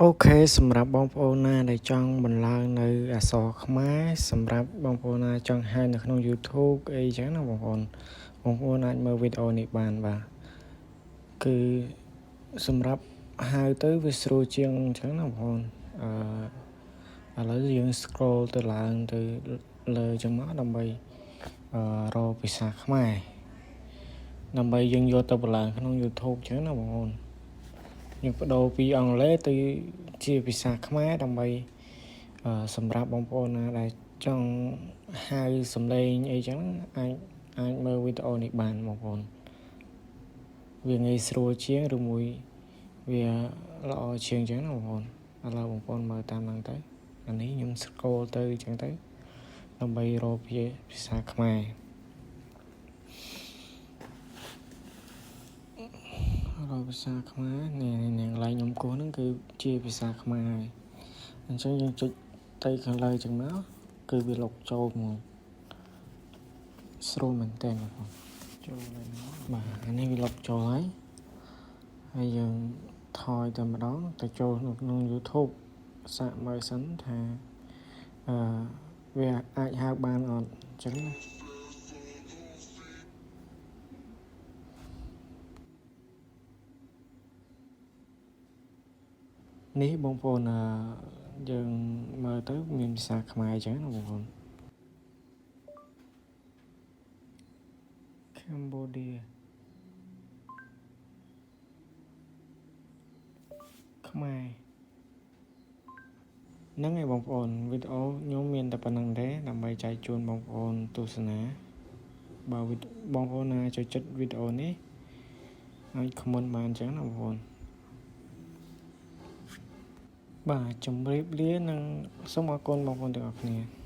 OK សម្រាប់បងប្អូនណាដែលចង់បន្លងនៅអក្សរខ្មែរសម្រាប់បងប្អូនណាចង់ហៅនៅក្នុង YouTube អីចឹងណាបងប្អូនបងប្អូនអាចមើលវីដេអូនេះបានបាទគឺសម្រាប់ហៅទៅវាស្រួលជាងអញ្ចឹងណាបងប្អូនអឺឥឡូវយើង scroll ទៅឡើងទៅលើចឹងមកដើម្បីអឺរកភាសាខ្មែរដើម្បីយើងយកទៅបន្លងក្នុង YouTube ចឹងណាបងប្អូនយើងបដូរពីអង់គ្លេសទៅជាភាសាខ្មែរដើម្បីសម្រាប់បងប្អូនណាដែលចង់ហៅសំឡេងអីចឹងអាចអាចមើលវីដេអូនេះបានបងប្អូនវាងាយស្រួលជាងឬមួយវាល្អជាងចឹងណាបងប្អូនឥឡូវបងប្អូនមើលតាមហ្នឹងទៅអានេះខ្ញុំ scroll ទៅចឹងទៅដើម្បីរកភាសាខ្មែររកភាសាខ្មែរនេះនេះកន្លែងខ្ញុំគោះហ្នឹងគឺជាភាសាខ្មែរហើយអញ្ចឹងយើងចុចទៅខាងលើចឹងមកគឺវាលុកចូលហ្មងស្រួលមែនតើបងប្អូនចូលហើយបាទអានេះវាលុកចូលហើយហើយយើងថយតែម្ដងទៅចូលនៅក្នុង YouTube សាកមើលសិនថាអឺវាអាចហៅបានអត់អញ្ចឹងណានេះបងប្អូនយើងមើលទៅមានភាសាខ្មែរអញ្ចឹងណាបងប្អូន Cambodia ខ្មែរហ្នឹងហើយបងប្អូនវីដេអូខ្ញុំមានតែប៉ុណ្្នឹងទេដើម្បីចែកជូនបងប្អូនទស្សនាបើបងប្អូនណាចូលចិត្តវីដេអូនេះអាច comment បានអញ្ចឹងណាបងប្អូនបាទជម្រាបលានិងសូមអរគុណបងប្អូនទាំងអស់គ្នា។